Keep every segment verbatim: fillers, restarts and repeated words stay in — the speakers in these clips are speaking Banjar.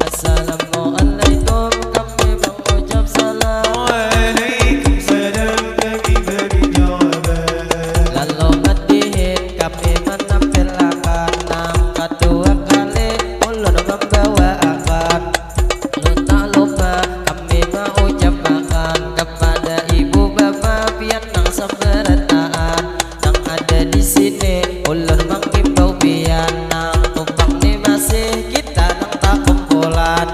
Assalamualaikum, kami mengucap salam. Waalaikumsalam, kami beri jawaban. Lalu madihin kami menampilakan nang kadua kali ulun membawa akan. Lu tak lupa kami mengucapkan kepada ibu bapa pian nang seberataan nang ada di sini. Ulun mangimbau pian nang tumpang ni masih kita nang takumpulan.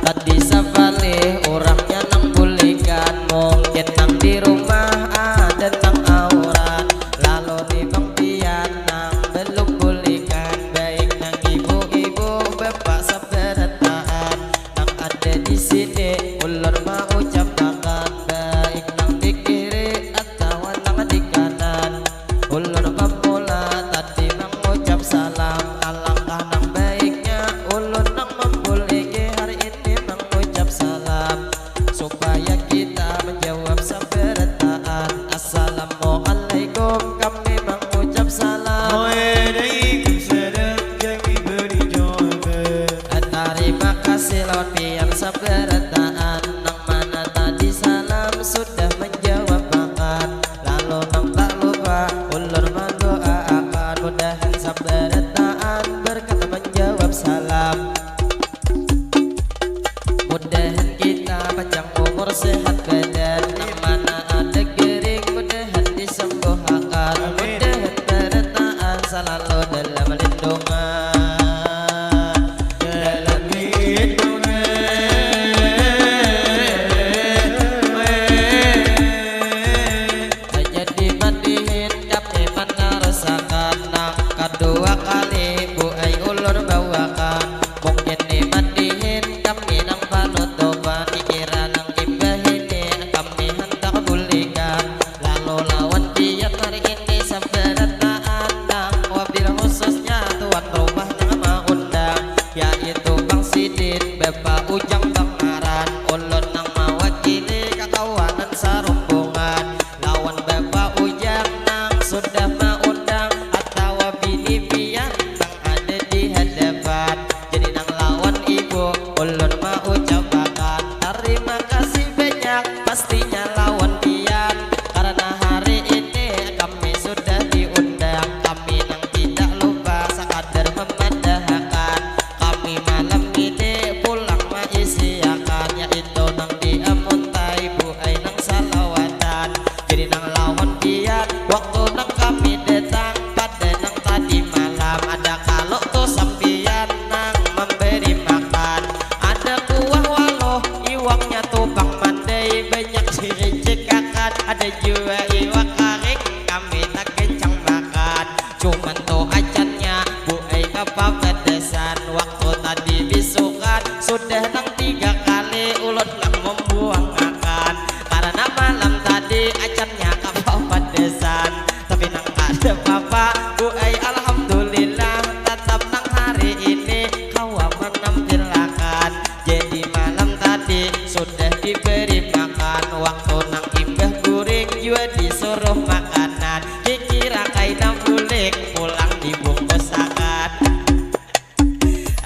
Tadi sapalih urangnya nang bulikan, mungkin nang di rumah ada nang auran. Lalu ni bang pian nang belum bulikan, baik nang ibu-ibu, bapak sabarataan nang ada di sini, ulun maucapakan, baik nang di kiri atawa nang di kanan. Ulun pemula tadi mangucap salam, alangkah nang baiknya ulun nang mambuliki hari ini mangucap salam, supaya kita menjawab sabarataan. Assalamualaikum, kami mangucap salam. Waalaikumsalam, kami beri jawaban. Tarima kasih lawan pian sabarataan nang mana tadi salam sudah menjawabakan. Lalu nang tak lupa ulun mandoaakan, mudahan sabarataan berkat menjawab salam. Mudahan kita panjang umur, sehat badan, nang mana ada gering mudahan disembuhakan. Amin. Mudahan barataan salalu dalam lindungan. Dalam lindungan. Jadi madihin kami manarusakan, nang kadua kali bu ai ulun bawakan. Mungkin ni madihin kami nang panutupan, dikira nang imbah ini kami handak bulikan. Lalu lawan pian hari ini sabarataan nang, wabil khususnya tuan rumah nang maundang, yaitu Bang Sidin, Bapak Ujang, Bang Aran, ulun nang mawakili kakawanan sarumbungan. Lawan Bapak Ujang nang sudah maundang, atawa bini pian nang ada di hadapan. Jadi nang lawan ibu, ulun maucapakan tarima kasih banyak, pastinya lawan pian, karena hari ini kami sudah diundang. Kami nang tidak lupa sakadar mamadahakan, kami malam ini pulang maisiakan, yaitu nang di amuntai bu ai nang salawatan. Jadi nang lawan pian, waktu nang kami datang pada nang tadi malam, ada kalu tu sampian nang mambari makan. Ada kuah waluh, iwaknya tu pang mandai, banyak siricikakan. Ada jua iwak karing, kami tak kencang makan. Cuman tu acannya bu ai kapapadasan. Waktu tadi bisukan sudah nang tiga kali ulun nang mambuangakan, karena malam tadi acannya kapapadasan. Tapi nang kada papa bu ai, alhamdulillah, tatap nang hari ini kawa manampilakan. Jadi malam tadi sudah diberi makan, waktu nang imbah guring jua disuruh makanan. Kikira kaina bulik pulang dibungkusakan.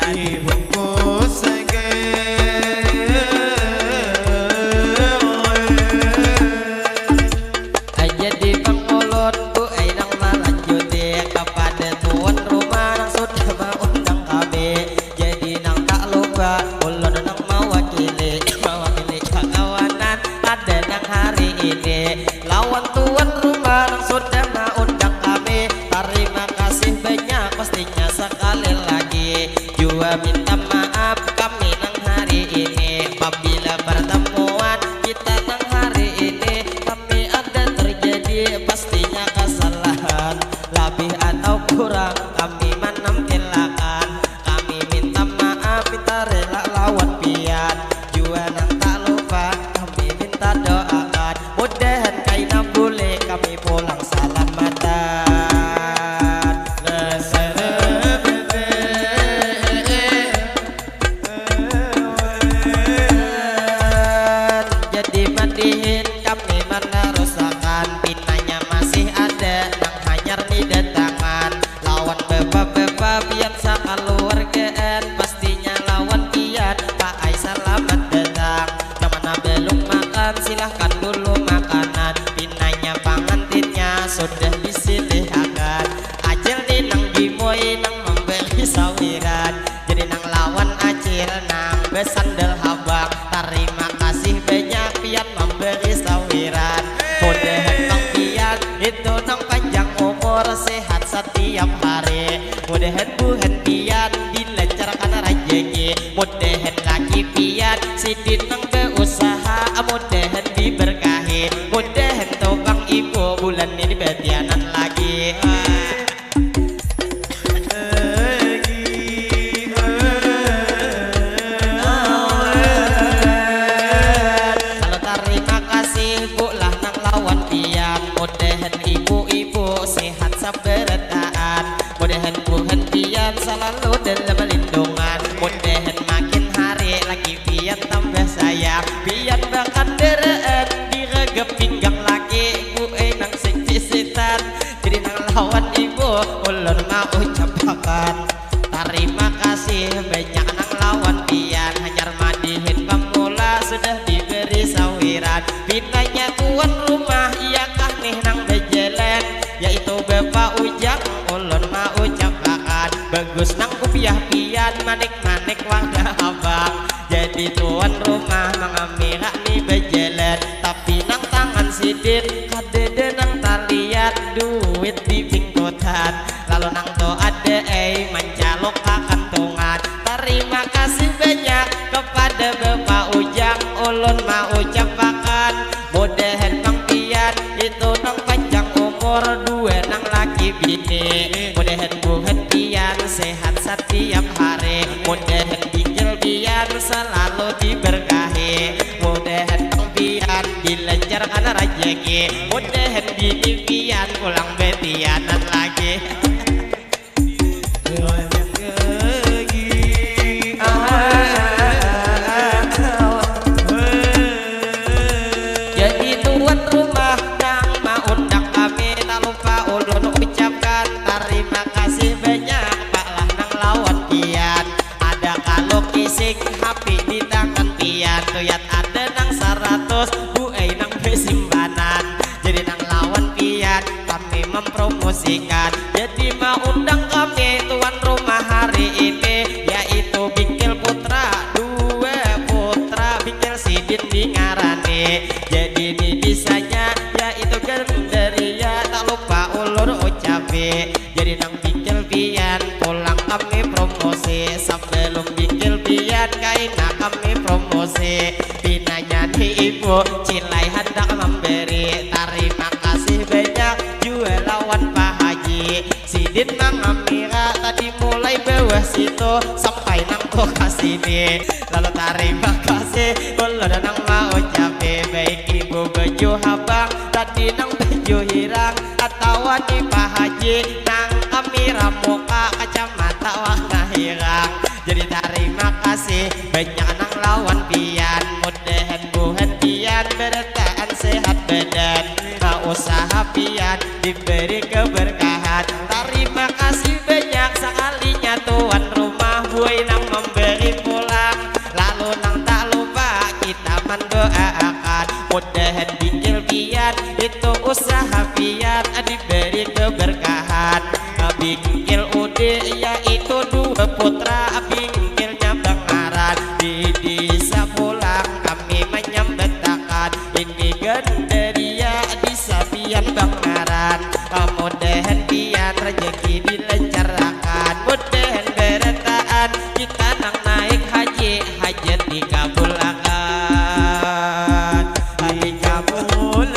Dibungkusakan. Jadi pang ulun bu ai nang malanjuti kapada tuan rumah nang sudah maundang kami. Jadi nang tak lupa ulun nang mawakili, mawakili kakawanan pada nang hari ini. Lawan tuan rumah nang sudah maundang kami, tarima kasih banyak pastinya sakali lagi. Jua minta maaf kami nang hari ini, pabila partamuan kita nang hari ini kami ada terjadi pastinya kasalahan, labih atau kurang kami manampilakan. Kami minta maaf, minta rela lawan pian. Jua nang tak lupa kami minta doakan, mudahan kaina bulik kami pulang salamatan. Nah, salam pian sakaluargaan, pastinya lawan pian paai salamat datang. Nang mana balum makan, silahkan dulu makanan. Pinanya pangantinnya sudah disilihakan. Acil ni nang gimoi nang mambari sawiran. Jadi nang lawan acil nang basandal habang. Tarima kasih banyak pian mambari sawiran. Mudahan pang pian itu nang panjang umur, sehat satiap hari. Mudahan buhan pian dilancarkan rajaki. Mudahan laki pian sidin nang bausaha. Mudahan diberkahi. Mudahan tu pang ibu bulan ini batianan lagi. Lalu tarima kasih bu lah nang lawan pian. Mudahan ibu-ibu sehat sabarataan. Mudahan buhan pian salalu dalam lindungan. Mudahan makin hari laki pian tambah sayang. Pian bakandaraan diragap pinggang laki, bu ai nang sing pisitan. Jadi nang lawan ibu ulun maucapakan tarima kasih banyak nang lawan pian. Hanyar madihin pamula sudah diberi sawiran. Pinanya tuan rumah, iyakah nih nang bajalan, yaitu Bapa Ujang, ulun maucapakan. Bagus nang kupiah pian, manik-manik wadah habang. Jadi tuan rumah mangamira ni bajalan, tapi nang tangan sidin kadada nang taliat, duit di bingkutan. Lalu nang tu ada ai mancaluk ka kantungan. Tarima kasih banyak kepada Bapa Ujang, ulun maucapakan mudahan pang pian itu nang panjang umur, dua nang laki bini. Mudahan buhan pian sehat satiap hari. Mudahan bingkil pian salalu diberkahi. Mudahan pang pian dilancarkan rajaki. Mudahan bini pian pulang batianan lagi. Jadi tuan rumah nang maundang kami, tak lupa ulun ucapkan tarima kasih banyak. Pak lah nang lawan pian, ada kaluk ising hapi di tangan pian, tuyat ada nang saratus, bu ai nang basimbanan. Jadi nang lawan pian kami mempromosikan. Jadi maundang kami tuan rumah hari ini, yaitu Bingkil Putra, dua putra Bingkil sidin dingarani. Jadi ni bisanya yaitu Gandaria, tak lupa ulun ucapi. Jadi nang bingkil pian pulang kami promosi, sabalum bingkil pian kaina kami promosi. Pinanya ni ibu cilai handak mambari tarima kasih banyak jua lawan Pak Haji. Sidin mangamira tadi mulai bawah situ sampai nang tu ka sini. Lalu tarima kasih ulun nang maucapi, baik ibu baju habang tadi nang baju hirang atawa ni Pak Haji nang amira muka kacamata warna hirang. Jadi tarima kasih banyak nang lawan pian, mudahan buhan pian barataan sehat badan, usaha pian diberi keberkahan. Tarima kasih banyak sakalinya tuan rumah, buai nang memberi pulang, lalu nang tak lupa kita mendoaakan, mudahan bingkil pian itu usaha pian diberi keberkahan. Bingkil Ude yaitu dua putra, bingkilnya bangaran di desa pulang kami menyambatakan. Ini Gandaria di sapian bangaran, mudahan pian rezeki dilancarakan, mudahan barataan kita nang naik haji, hajat dikabulakan. Dikabulakan.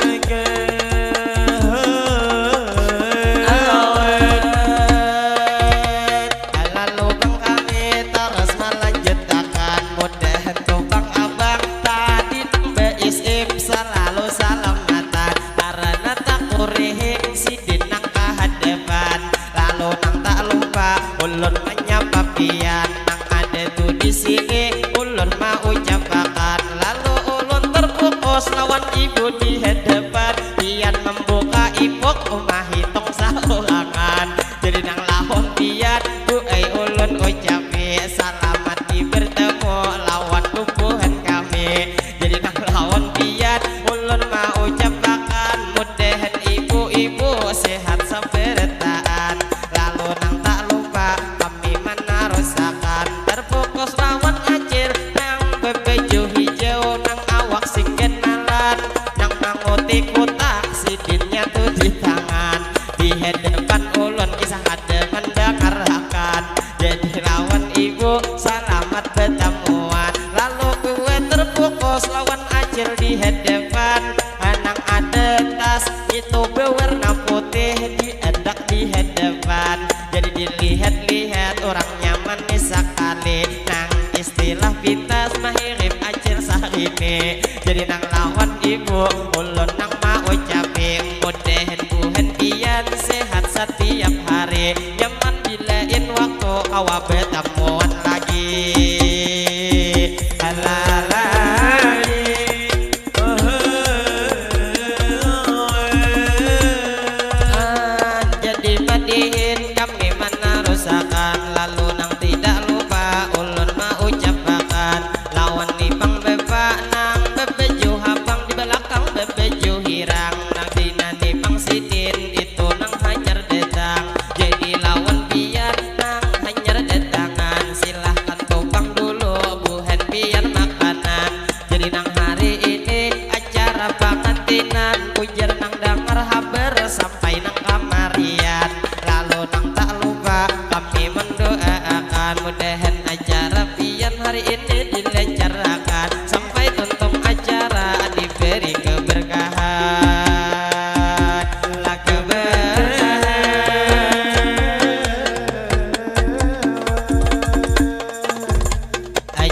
Lalu bang kami terus melanjutakan, mudahan tu bang abang tadi nang baisim salalu salamatan, karena tak kurihing sidin nang kahadapan. Lalu nang tak lupa ulun menyapa pian nang ada tu di sini, ulun maucapakan. Lalu ulun terfokus lawan ibu di hadapan, pian membuka ipuk umah hitung saurangan. Jadi nang lawan pian bu ai lawan acil di hadapan, hanang ada tas itu bewarna putih diandak di hadapan. Jadi dilihat-lihat orang nyaman nih sakali, nang istilah pintas mahirip acil sahini. Jadi nang lawan ibu ulun nang mau caping, mudahan buhan pian sehat setiap hari, nyaman bilain waktu kawa betamuan lagi. Halalai. Jadi madihin kami manarusakan, lalu nang tidak lupa ulun maucapakan lawan nipang bapa nang babaju habang di balakang babaju hirang, nang dina nipang sidin itu nang hanyar datang. Jadi lawan pian nang hanyar datangan, silahkan tupang dulu buhan pian makanan. Jadi nang hari ini acara pangantinan, ujar nang dangar habar sampai nang kamarian. Lalu nang tak lupa kami mendoaakan, mudahan acara pian hari ini dilancarakan, sampai tuntung acara diberi keberkahan. Lah keberkahan.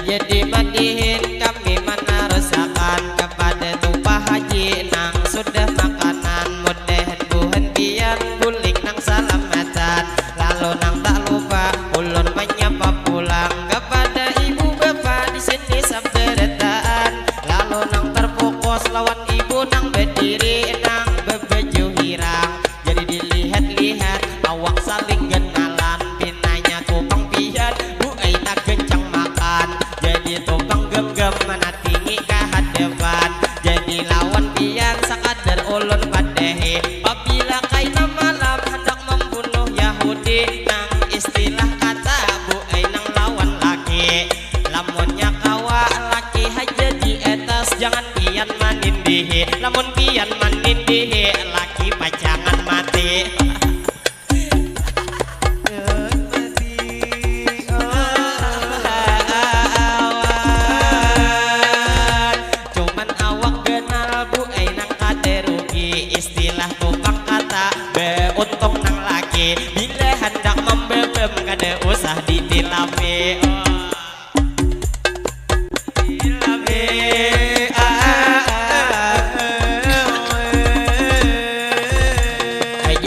Jadi madihin kami manarusakan kepada tu Pak Haji nang sudah makanan, mudahan buhan pian bulik nang salamatan. Lalu nang tak lupa ulun manyapa pulang kepada ibu bapa di sini sabarataan. Lalu nang terfokus lawan ibu nang badiri nang babaju hirang. Jadi dilihat-lihat awak saling genalan, pinanya tupang pian, bu ai tagencang makan. Jadi tupang genggam manatingi ka hadapan. Jadi lawan pian sakadar ulun padahi, pabila kaina malam handak mambunuh Yahudi, nang istilah kata bu ai nang lawan laki. Lamunnya kawa laki haja di atas, jangan pian manindihi. Lamun pian manindihi laki, pacangan mati. Cuman awak ganal bu ai nang kada rugi, istilah tukang kata beuntung nang laki. Bila handak mambebem kada usah ditilapi. Oh.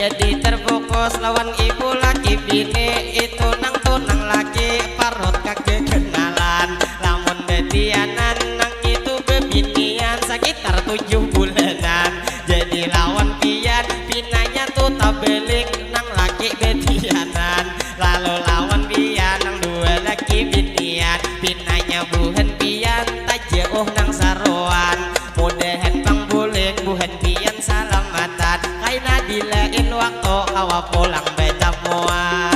Jadi terfokus lawan ibu laki bini itu nang tunang laki parut kagagalan. Lamun betianan nang itu bebinian sekitar tujuh bulanan. Jadi lawan pian pinanya tu tabelik nang laki betianan. Lalu lawan pian nang dua laki binian, pinanya buhan pian tajauh nang saruan. Mudahan pang bulik buhan pian salamatan, kaina di lain waktu kawa pulang batamuan.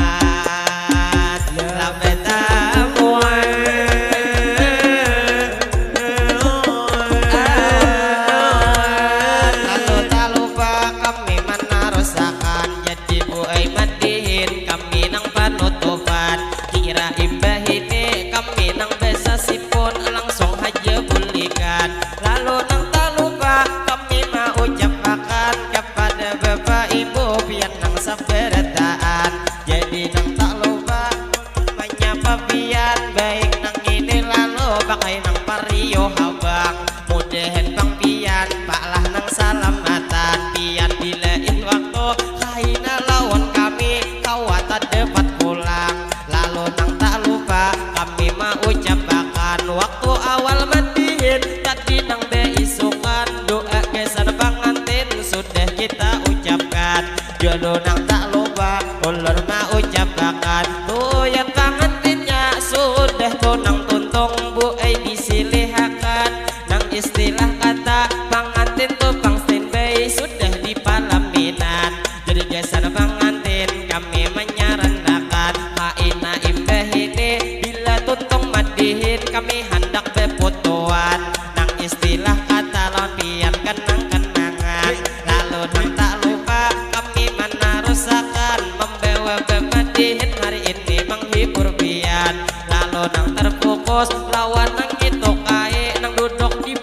Lah batamuan. Lalu talupa kami manarusakan. Ibu ai madihin kami nang panutupan, kira imbah ini kami nang basasipun langsung haja bulikan. Lalu nang talupa kami maucapakan kapada bapa ibu pian nang sabarataan. Jadi nang talupa ulun manyapa pian baik nang ini lalu pakai nang pariuh habang. Mudahan pang pian pak lah nang salamatan, pian di lain waktu kaina lawan kami kawa tadapat pulang. Lalu nang tak lupa kami maucapakan waktu awal mandihin tadi nang baisukan doa gasan pangantin sudah kita ucapkan. Jolo nang tak lupa ulun maucapakan tuyat pangantinnya sudah tu nang tuntung bu ai disilihakan. Nang istilah kata pangantin tu pang standby sudah di palaminan. Jadi gasan pangantin kami manyarandakan kaina imbah ini bila tuntung madihin kami handak baputuan. Nang istilah kata lawan pian kenang-kenangan. Lalu nang tak lupa kami manarusakan mambawa bamadihin hari ini manghibur pian. Lalu nang terfokus lawan nang itu kae nang duduk di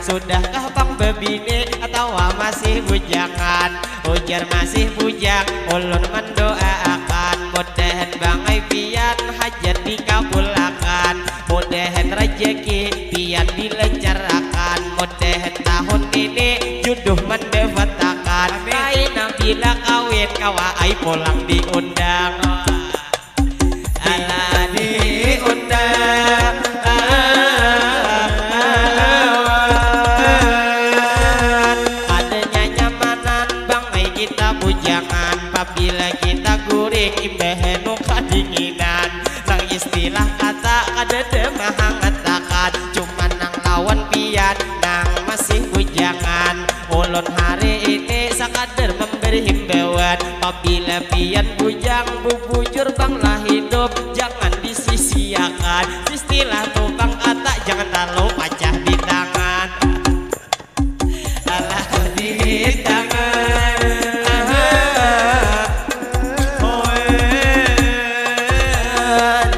Sudahkah pang bebini atawa masih bujangan? Ujar masih bujang, ulun mendoaakan mudahan bangai pian hajat dikabulakan, mudahan rejeki pian dilencarakan, mudahan tahun ini juduh mendapatakan. Amin. Kaina bila kawin kawa ai pulang diundang. Ala diundang awan. Kada nyanyamanan bangai kita bujangan, pabila kita guring imbah anu kadinginan. Nang istilah kata kadada mahangatakan, cuman nang lawan pian nang masih bujangan. Ulun hari ini sakadar memberi himbauan, pabila pian bujang bubujur panglah hidup, jangan disisiakan. Istilah tukang kata jangan talu pacah di tangan. Alah di tangan. Aha. Oe.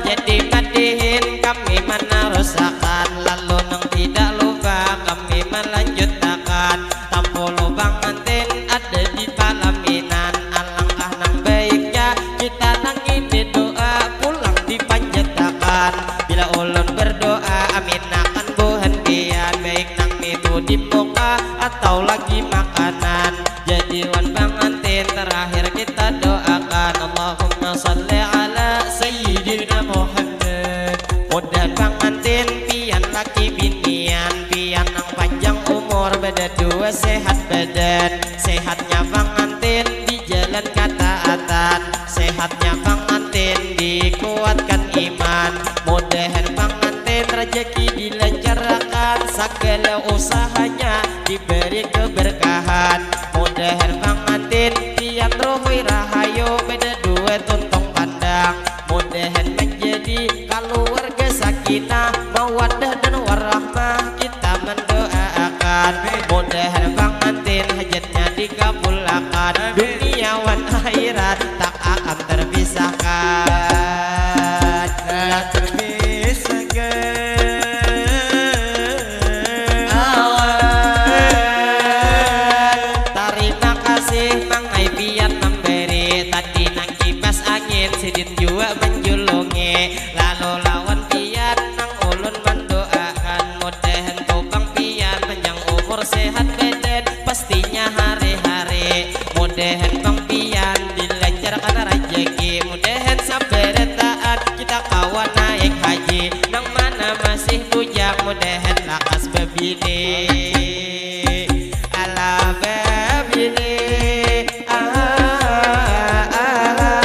Jadi madihin kami menerusakan, lalu nang tidak lupa kami melanjutakan. Tampulu pangantin ada di palaminan, alangkah nang baiknya kita nang ini doa pulang dipanjatakan. Bila ulun berdoa amin akan buhan pian, baik nang itu di muka atau lagi makanan. Jadi wan pangantin terakhir kita doakan, Allahumma salli ala sayyidina Muhammad. Mudahan pangantin pian laki binian, pian nang panjang umur, badadua sehat badan. Sehatnya pangantin di jalan kataatan, sehatnya pangantin dikuatkan iman. Mudahan pangantin rejeki dilancarakan, sagala usahanya diberi keberkahan. Mudahan pangantin pian ruhui rahayu, badadua tuntung pandang. Mudahan menjadi kaluarga sakinah, mawaddah dan warahmah. Kita mendoaakan, mudahan pangantin hajatnya dikabulakan, dunia wan akhirat tak akan terpisahkan. Tak terpisahkan. Awan. Tarima kasih mangai pian memberi, tadi nang kipas angin sidin jua menjulungi. Lalu lawan pian nang ulun mendoakan, mudahan tu pang pian panjang umur sehat badan, pastinya hari-hari. Mudahan pang pian dilancarkan rejeki, mudahan sabarataan kita kawa naik haji. Nang mana masih bujang, mudahan lakas babini. Ala babini, ah, ah,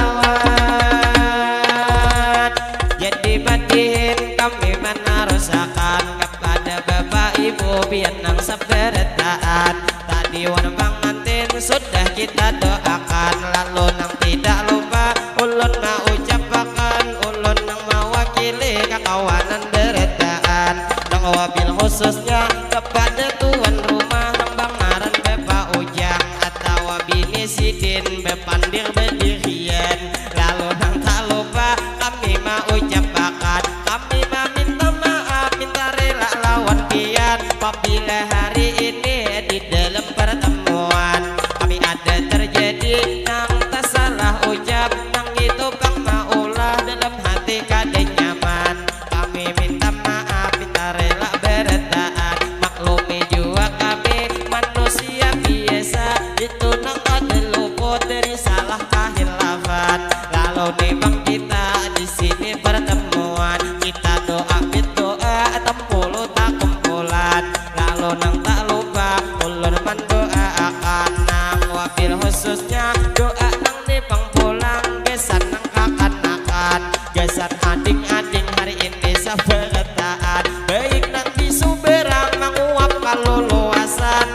awan. Jadi madihin kami menerusakan kepada bapak ibu pian nang sabarataan. Tadi wan pangantin sudah kita doakan, lalu nang tidak lupa ulun maucapakan, ulun nang mawakili kakawanan barataan, nang wabil khususnya kepada tuan rumah nang bangaran Bapa Ujang atawa bini sidin bapandir badirian. Lalu nang tak lupa kami maucapakan, kami maminta maaf, minta rela lawan pian pabila hari ini di dalam pertemuan kami ada terjadi nang tasalah ucap, nang itu pang maulah dalam hati kada nyaman. Kami minta maaf, minta rela barataan, maklumi jua kami manusia biasa, itu nang kada luput dari salah kahilafan. Lalu ni pang kita di sini pertemuan, kita doa berdoa tampulu takumpulan. Lalu nang tak lupa ulun mendoaakan nang wabil khususnya doa nang ni pang pulang gasan nang kakanakan, gasan ading-ading hari ini sabarataan, baik nang di subarang manguap kaluluasan,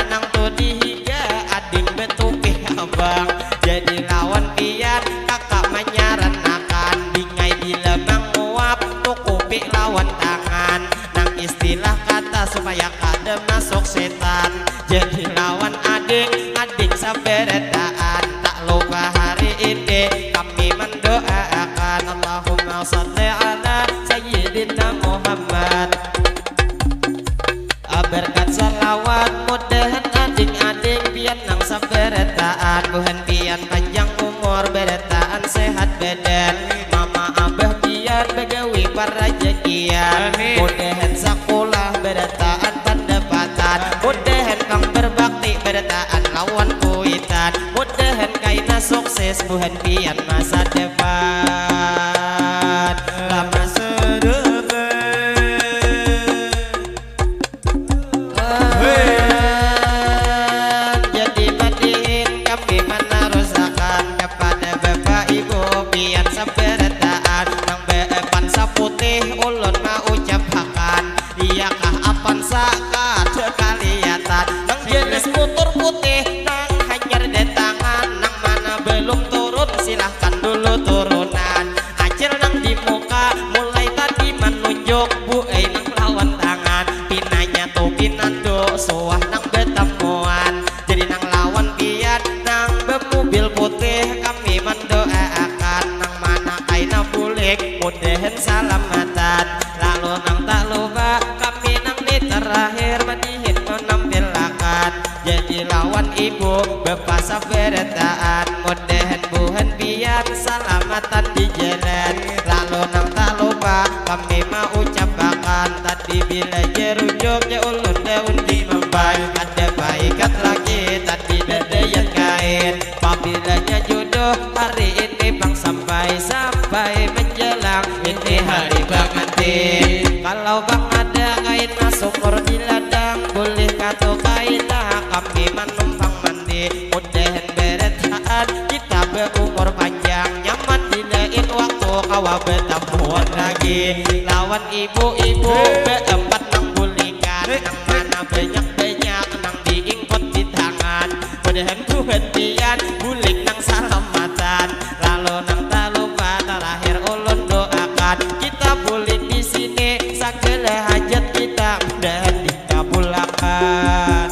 nang tu di higa ading batupih abang. Jadi lawan pian kakak manyaranakan, dingai bila manguap tukupi lawan tangan, nang istilah kata supaya kada masuk setan. Jadi lawan ading, ading sabarataan, tak lupa hari ini kami mendoaakan, Allahumma salli ala sayyidina Muhammad. Ah, berkat badan, mama abah pian bagawi parajakian. Mudahan sakulah barataan pandapatan, mudahan pang berbakti barataan lawan kuitan, mudahan kaina sukses buhan pian masa depan. Lama sedepan. Jadi madihin kami manarusakan kepada bapak ibu pian sabarataan nang beepan saputih ulun maucapakan iyakah apan sakat kaliatan nang jenis mutur putih nang hanyar datangan nang mana belum turun silahkan dulu turunan. Acil nang di muka mulai tadi manunjuk buai nang lawan tangan pinanya tu pinandu suah nang batamuan jadi nang lawan pian nang bamubil putih kami mandoaakan nang mana kaina bulik mudahan salamatan lalu nang tak lupa kami nang ni terakhir madihin manampilakan jadi lawan ibu bapa sabarataan mudahan buhan pian salamatan di jalan lalu nang tak lupa kami maucapakan tadi bila jerujuk ya ulun daun di mambai ada paikat lagi tadi dadayat kain pabilanya jodoh hari ini pang sampai sampai menjelang ini hari pengantin kalau pang ada kaina sumur di ladang boleh katu kaina kami manumpang mandi mudahan barataan kita baumur panjang nyaman dilain waktu kawa batamuan lagi lawan ibu-ibu baempat nang bulikan nang mana banyak-banyak nang diingkut di tangan mudahan buhan pian bulik nang salamatan lalu nang talupa terakhir ulun doakan kita bulik di sini sagala hajat kita mudahan dikabulakan.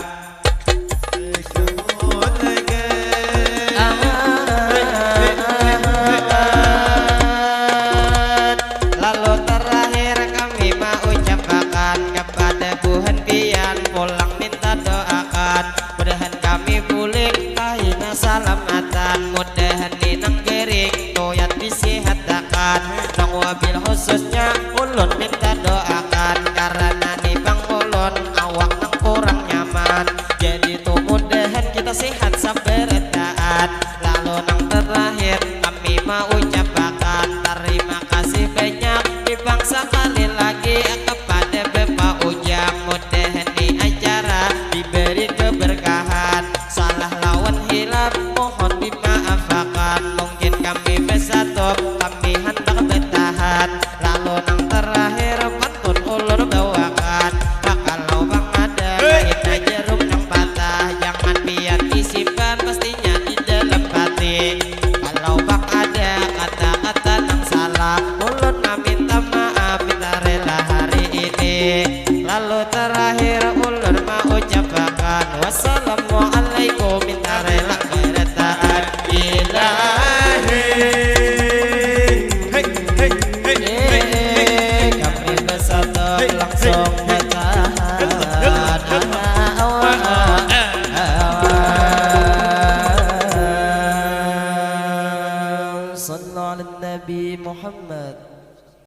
Lalu terakhir kami maucapakan kepada buhan pian pulang minta doakan mudahan kami bulik kaina salamatan mudahan ni nang gering tuyat disihatakan nang wabil khususnya ulun minta doakan karena ni pang ulun awak nang kurang nyaman jadi tu mudahan kita sehat sabarataan lalu nang terakhir kami maucapakan tarima kasih banyak di pang sakali lagi kepada bapa ujang mudahan ni acara diberi keberkahan salah lawan hilap mohon dimaafakan mungkin kami besatu kami handak betahan lalu nang terakhir pantun ulun bawakan kalau bang ada kaina jarum nang patah jangan pian disimpan pastinya di dalam hati kalau bang ada kata-kata nang salah ulun maminta maaf minta rela hari ini lalu terakhir ulun maucapakan wassalamualaikum minta rela barataan ilahi kami bersatu langsung bertahan Sallu ala Nabi Muhammad